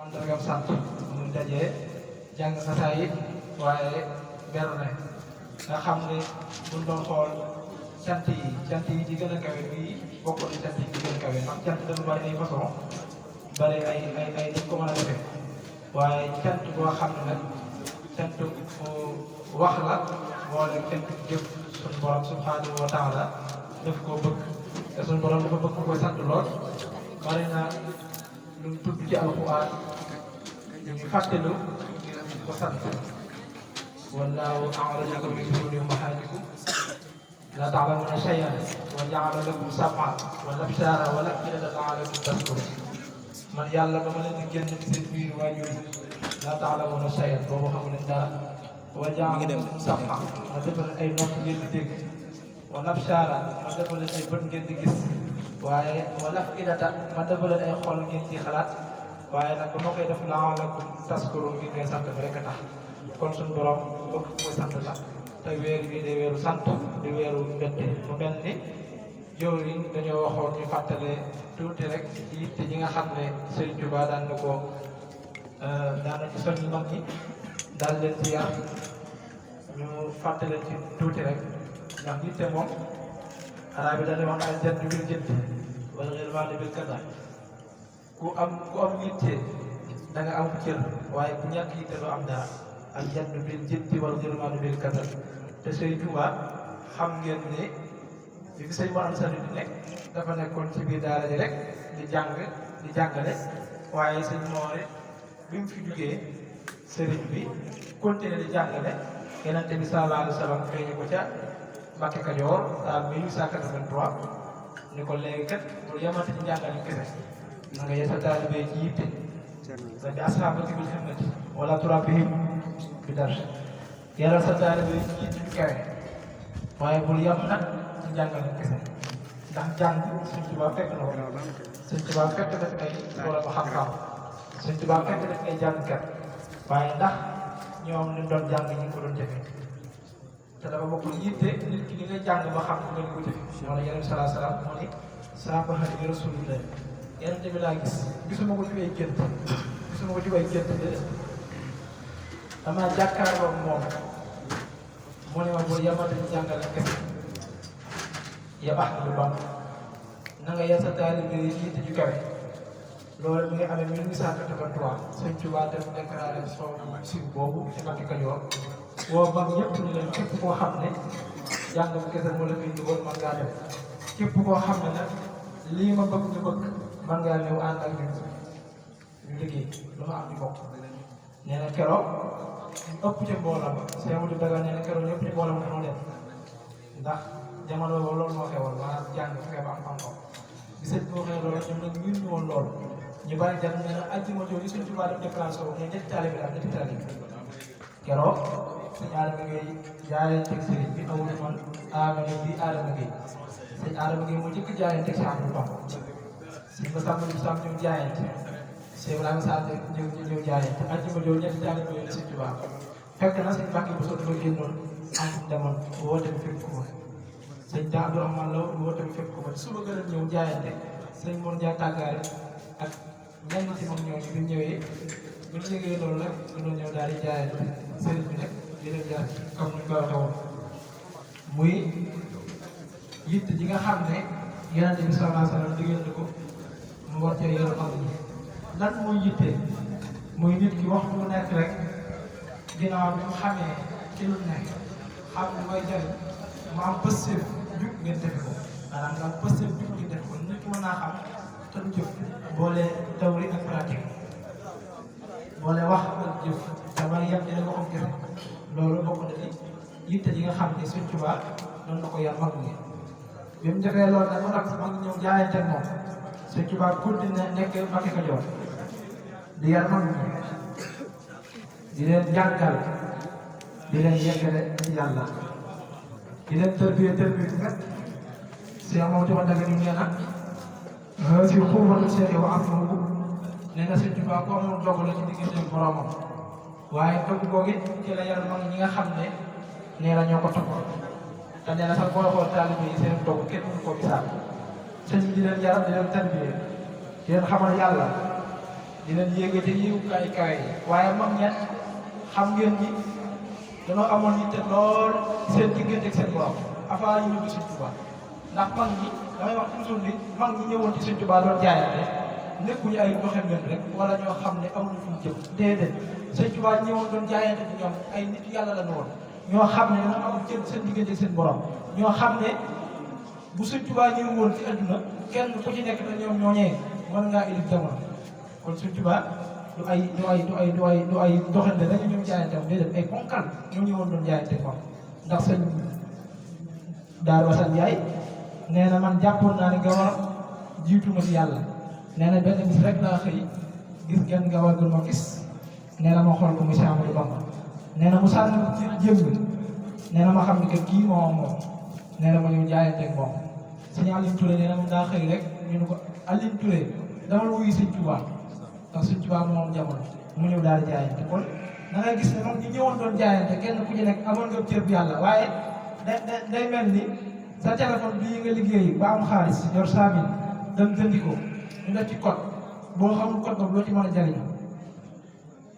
mandargam sant muy dajee jàng xasaayid waaye beru ne nga xam ne buñ doon xool cant yi ci gën a kawe bii bokk na cant yi ci gën a kawe ndax cant dañu bari ay façon bari ay dañ ko mën a defee waaye cant boo xam ne nag cant wax la boole cant jëf suñu borom subhanahu wa taala daf koo bëgg te suñu borom dafa bëgg ko sant lool bari na lu mu tudd ci alquran ñu ngi fàttelu ko sant wallaahu axrajakum min butuni ummahatikum laa ta'lamuuna shay'an wa ja'ala lakum sam'an wal absaara wal af'idata la'allakum tashkuruun man yàlla ba ma leen di génn ci seen biir waajur laa ta'lamuuna shay'an boobu xamu leen dara wa ja'ala lakum sam'an ma defal ay nopp ngeen di dégg wal absaara ma defal leen ay bët ngeen di gis waaye wal af'idata ma defal leen ay xol ngeen ci xalaat waaye nag ba ma koy def la'allakum tashkuruun ngir ngay sant ba rek a tax kon suñu borom bëgg mooy sant la te weer bii de weeru sant di weeru mbette mu mel ni jëwriñ dañoo waxoon ñu fàttale tuuti rek ci yitte ji nga xam ne Sëriñ Tuubaa daan na ko daan na ci soññ mag ñi daal leen ci yar ñu fàttale ci tuuti rek ndax yitte moom arab bi dañuy wax al jaddu bil jaddi wal ghilmaanu bil kada ku am yitte da nga am cër waaye ku ñàkk yitte doo am dara al jaddu bil jaddi wal ghilmaanu bil kada te Sëriñ Tuubaa xam ngeen ne bi fi sëñ Mor Anta Sali di nekk dafa nekkoon ci biir daara ji rek di jàngale waaye sëñ Moor bi mu fi jugee sëriñ bi continué di jàngale Yonent bi sallallahu alayhi wa sallam feeñu ko ca Mbàkke Kajoor daal 1883 ni ko léegi kat pour yamante ci njàngale kese na nga yee sa taalibe ci yitte sa bi ashaabaka bil himmati wala turabihim bi dar yàlla sa taalibe ci yitte ju kawe waaye bul yam nag ci njàngale kese ndax jàng Sëñ Tuubaa fekk na ko Sëñ Tuubaa fekk na fi ay borom xam-xam Sëñ Tuubaa fekk na fi ay jàngkat waaye ndax ñoom ñu doon jàng ñu ngi ko doon jëfe te dafa bokk yitte nit ki li ngay jàng ba xam nga ñu ko jëfe moo ne Yonent bi salaa salaam moo ne saafara bi Rasulullah Yonent bi laa gisuma ko ci ay gént gisuma ko ci ay gént de damaa jàkkaarloo moom mu ne ma bul yamante ci jàngale kese ya Ahmadu Bamba na nga yar sa taalibe yi yitte ju kawe loolu mi ngi amee 1883 Sëñ Tuubaa def déclaration siw boobu ci Mbàkke Kajoor woo mag ñëpp ñu leen képp koo xam ne jàng bu kese moo la fi dugal man ngaa def képp koo xam ne nag lii ma bëgg ñu bëgg man ngaa ñëw ànd ak ñun ñu liggéey lu ma am di bokk nee na keroog ñu ëpp ci mbooloo ba Sëñ Amadu Daga nee na keroog ñëpp ci mbooloo ma dañoo dem ndax jamono boobu loolu moo xewoon maanaam jàng fexe ba am xam-xam bi sëñ bi waxee loolu ñoom nag ñun ñu woon loolu ñu bari jàng nee na àjjuma jooju Sëñ Tuubaa def déclaration boobu ñetti taalibe la ñetti taalibe keroog sëñ Adama Gueye jaayanteeg sëriñ bi awul man amana bi Adama Gueye sëñ Adama Gueye moo njëkk jaayanteeg si Amadou Bamba sëñ ba sàmm bi sàmm ñëw jaayante Cheikh Ibrahima Sall ñëw jaayante àjjuma jooju ñetti taalibe yooyu la Sëñ Tuubaa fekk na sëñ Mbàkke bu sotti ba génnoon am demoon woote bi fekk ko sëñ Daa Abdourahmane Lo woote bi fekk ko suba gën a ñëw jaayante sëñ Mor Ndiaye tàggaare ak ñenn ci moom ñooñu bi ñëwee bu ñu yëgee loolu rek dañoo ñëw daal di jaayante sëriñ bi nag di leen jaar comme ni ñu ko waxee woon muy yitte ji nga xam ne Yonent bi sallallahu alayhi wa sallam digal na ko mu war cee yor mag ñi lan mooy yitte muy nit ki waxtu bu nekk rek ginnaaw bi mu xamee ci lu nekk xam ne mooy jëriñ mu am pëstéef jug ngeen defe ko maanaam nga am pëstéef jug ngeen defe ko nit ki mën naa xam te du jëf boole théorie ak pratique boole wax ak jëf damay yem dina ko xam kese loolu bokk na ci yitte ji nga xam ne Sëñ Tuubaa doon na ko yar mag ñi bi mu defee loolu nag mu mag ñi ñëw jaayante ak moom Sëñ Tuubaa continué nekk Mbàkke Kajoor di yar mag ñi di leen jàngal di leen yeggale ci yàlla di leen tërbiye bu fet si moom ci daga ñu nee na si xuubatu seeri wa am moomu nee na Sëñ Tuubaa ko moom dogu la ci diggante boromam waaye dogu googu ci la yar mag ñi nga xam ne nee na ñoo ko topp te nee na sax boo xool taalibe yi seen dogu kenn mënu ko gisaat sëñ bi di leen yar di leen tërbiye di leen xamal yàlla di leen yéegate yiw kaay kaay waaye mag ñett xam ngeen ni dañoo amoon yitte lool seen diggante ak seen borom avant ñu ñëw ci Sëñ Tuubaa ndax mag ñi damay wax toujours ni mag ñi ñëwoon ci Sëñ Tuubaa doon jaayante nekkuñu ay doxem leen rek wala ñoo xam ne amuñu fu ñu jëm déedéet Sëñ Tuubaa ñëwoon doon jaayante ci ñoom ay nit yàlla la ñu woon ñoo xam ne dañoo am cër seen diggante ak seen borom ñoo xam ne bu Sëñ Tuubaa ñëw woon ci adduna kenn ku ci nekk te ñoom ñooñee mën ngaa ilif jamono kon Sëñ Tuubaa du ay doxande rek ñoom jaayante am déedéet ay ponkal ñoo ñëwoon doon jaayante moom ndax sëñ Daaru Asan Njaay nee na man jàppoon naa ne gawar jiitu ma ci yàlla nee na benn bis rek laa xëy gis genn gawar gu ma gis nee na ma xool ko mu Cheikh Amadou Bamba nee na mu sànni ci jëmm nee na ma xam ne que kii moom nee na ma ñëw jaayante ak moom sëñ Aline Touré nee na moom daa xëy rek ñu ne ko Aline Touré dama la wuyu Sëñ Tuubaa ndax Sëñ Tuubaa moom jamono mu ñëw daal di jaayante kon da ngay gis ne moom ñi ñëwoon doon jaayante kenn ku ci nekk amoon nga cër bu yàlla waaye day mel ni sa téléphone bii nga liggéey ba am xaalis yor 100000 dem jëndi ko ñu def ci code boo xamul code boobu loo ci mën a jariñu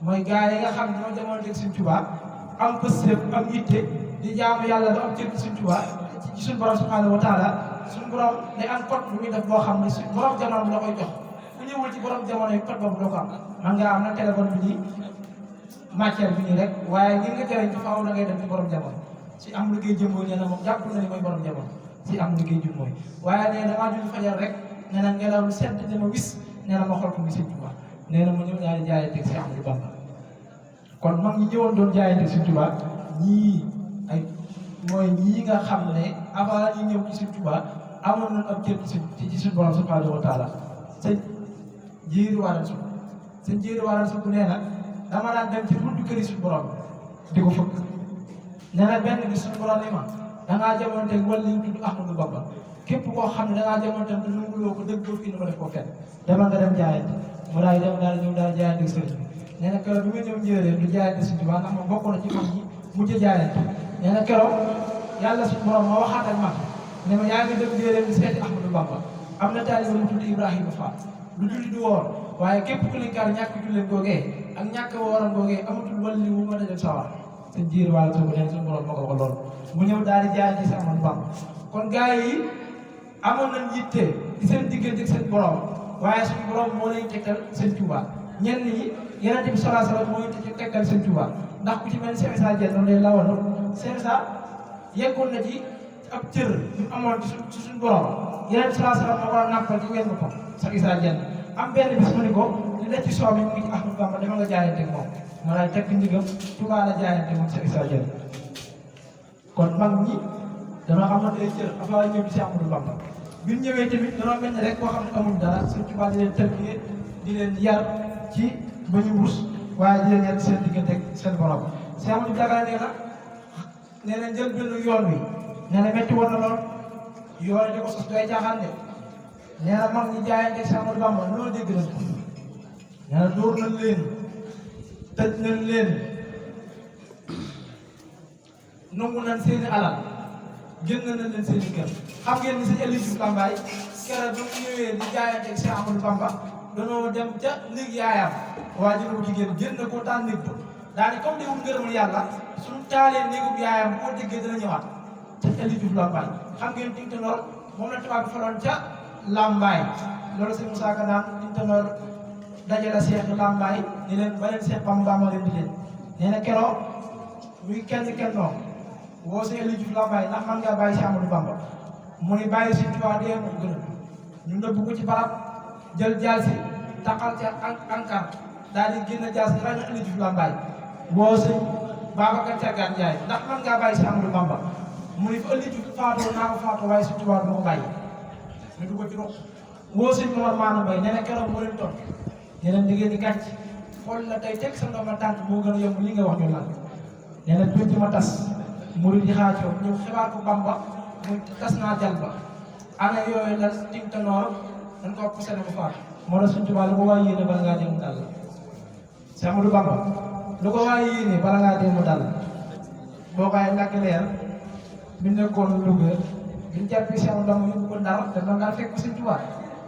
mooy gars yi nga xam ne ñoo jamono dégg Sëñ Tuubaa am pëstéef am yitte di jaamu yàlla ba am cër Sëñ Tuubaa ci suñu borom subhanahu wa taala suñu borom day am code bu muy def boo xam ne suñu borom jamono bi la koy jox ku ñëwul ci borom jamono yi code boobu doo ko am man ngaa am na téléphone bi nii matière bi nii rek waaye ngir nga jëriñ faaw da ngay dem ci borom jamono si am liggéey jëmboo nee na moom jàpp na ni mooy borom jamono si am liggéey jëm mooy waaye nee damaa julli fajar rek nee na ngelaw lu sedd dama wis nee na ma xool ko muy Sëñ Tuubaa nee na ma ñëw daal di jaayante si Ahmadu Bamba kon mag ñi ñëwoon doon jaayante Sëñ Tuubaa ñii ay mooy ñii nga xam ne avant ñi ñëw ci Sëñ Tuubaa amoon nañ ab cër ci suñu borom subhanahu wa taala sëñ Jéeri Waran Sukk sëñ Jéeri Waran Sukk nee na dama daan dem ci buntu kër yi suñu borom di ko fëgg nee na benn bi suñu borom ni ma dangaa jamonte wala liñ tudd Ahmadu Bamba képp koo xam ne dangaa jamonte te nunguloo ko dëgg doo fi indi ko def ko fenn dama nga dem jaayante mu daal dem daal ñëw daal jaayante sëriñ bi nee na keroog bi ma ñëw njëriñ du jaayante Sëñ Tuubaa ndax ma bokk na ci mag ñi mujj jaayante nee na keroog yàlla suñu borom ma waxaat ak man ne ma yaa ngi dem njëriñ di seeti Ahmadu Bamba am na taaliba mu tudd Ibrahima Fall lu julli du woor waaye képp ku linkaar ñàkk julleen googee ak ñàkk wooram googee amatul wàllu wu mën a dem sawar sëñ Jéeri Waran Sukk neen suñu borom ma ko ko lool mu ñëw daal di jaay ci Ahmadu Bamba kon gars yi amoon nañ yitte ci seen diggante ak seen borom waaye suñu borom moo leen tegtal Sëñ Tuubaa ñenn ñi Yonent bi sallallahu alayhi wa sallam moo leen tegtal Sëñ Tuubaa ndax ku ci mel ni Cheikh Issa Diène noonu lay lawal Cheikh Issa yeggoon na ci ab cër ñu amoon ci suñu borom Yonent bi sallallahu alayhi wa sallam moo war a nàmpal ci wenn ko Cheikh Issa Diène am benn bis mu ni ko li la ci soow mi mu ngi ci Ahmadu Bamba dama nga jaayante ak moom ma daal tekk ndigam Tuubaa la jaayante moom Cheikh Issa Diène kon mag ñi dana xamante ay cër avant ñëw ci Ahmadu Bamba bi ñu ñëwee tamit danoo mel ne rek koo xam ne amuñ dara Sëñ Tuubaa di leen tërbiyee di leen yar ci ba ñu rus waaye di leen yar seen diggante ak seen borom si Amadou Diagara nee na njël benn yoon wi nee na métti woon na lool yoon di ko sos doy jaaxaan de nee na mag ñi jaayante ak Ahmadu Bamba loolu dégg nañ ko nee na dóor nañ leen tëj nañ leen nangu nañ seeni alal génn nañ leen seen i kër xam ngeen ni sëñ Aliou Diouf Lambaye keroog ba mu ñëwee di jaayante ak Cheikh Ahmadou Bamba danoo dem ca néeg yaayam waa ji bu jigéen génn ko daan néeg ba daal di comme di wut ngërëmul yàlla suñu taalee néegub yaayam bu ko déggee dana ñëwaat sëñ Aliou Diouf Lambaye xam ngeen Tintanor moom la tubaab bi faloon ca Lambaye loolu sëñ Moussa Ka daan Tintanor dajale Cheikh Lambaye ni leen ba leen Cheikh Bamba leen di leen nee na keroog muy kenn woo sëñ Aliou Diouf Lambaye ndax man ngaa bàyyi si Ahmadou Bamba mu ni bàyyi Sëñ Tuubaa dee moo gën a ñu nëbbu ko ci barab jël jaal si taxal ca ankar daal di génn jaal si rajo Aliou Diouf Lambaye woo sëñ Babacar Thiagat Ndiaye ndax man ngaa bàyyi si Ahmadou Bamba mu ni fa Aliou Diouf faatoo naa ko faatoo waaye Sëñ Tuubaa duma ko bàyyi ñu dugg ci rox woo sëñ Momar Maana Mbaye nee na keroog moo leen toll nee na liggéey di gàcc xool la tey teg sa ndooma tànk moo gën a yomb li nga wax ñu lan nee na tuuti ma tas murid yi xaajoo ñëw xibaar ko Bamba muy tas naa jal ba ana yooyu la Tintanor dañ ko posé bu faat moo tax Sëñ Tuubaa lu ko waay yéene bala ngaa dem dal Cheikh Ahmadou Bamba lu ko waay yéene bala ngaa dem dal boo koy lakk leer bi nekkoon Louga biñ jàppee Cheikh Ahmadou Bamba yóbbu ko Ndar te doon ngaa fekk Sëñ Tuubaa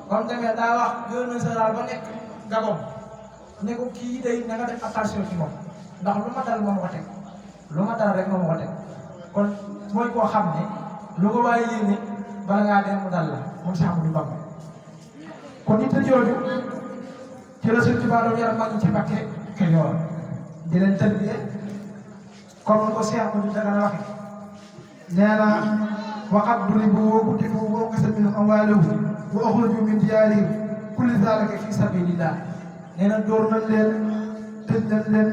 comme demee daa wax gouverneur général ba nekk Gabon ne ko kii day na nga def attention ci moom ndax lu ma dal moom ko teg lu ma dal rek moom ko teg kon mooy koo xam ne lu ko waaye yéene bala ngaa dem mu dal la moom Cheikh Ahmadou Bamba kon nit a jooju ci la Sëñ Tuubaa doon yaram mag ñi ci Mbàkke Kajoor di leen tërbiyee comme ko Cheikh Ahmadou Dagana waxe nee na waqad duribu wa qutilu wa ukhidhat minhum amwaaluhum wa ukhriju min diyaarihim kullu zaalika fi sabilillah nee na door nañ leen tëj nañ leen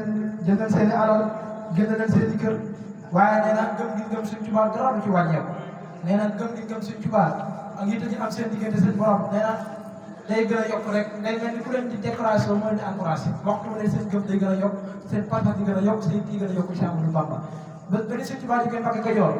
jëndal seen i alal génn nañ seen i kër waaye nee na gëm gi gëm Sëñ Tuubaa dara du ci wàññeeku nee na gëm gi gëm Sëñ Tuubaa ak yitte ji am seen diggante seen borom nee na day gën a yokk rek day mel ni ku leen di décoration moo leen di encouragé waxtu bu ne seen gëm day gën a yokk seen partage di gën a yokk seen di gën a yokk Cheikh Ahmadou Bamba ba ni Sëñ Tuubaa di koy Mbàkke Kajoor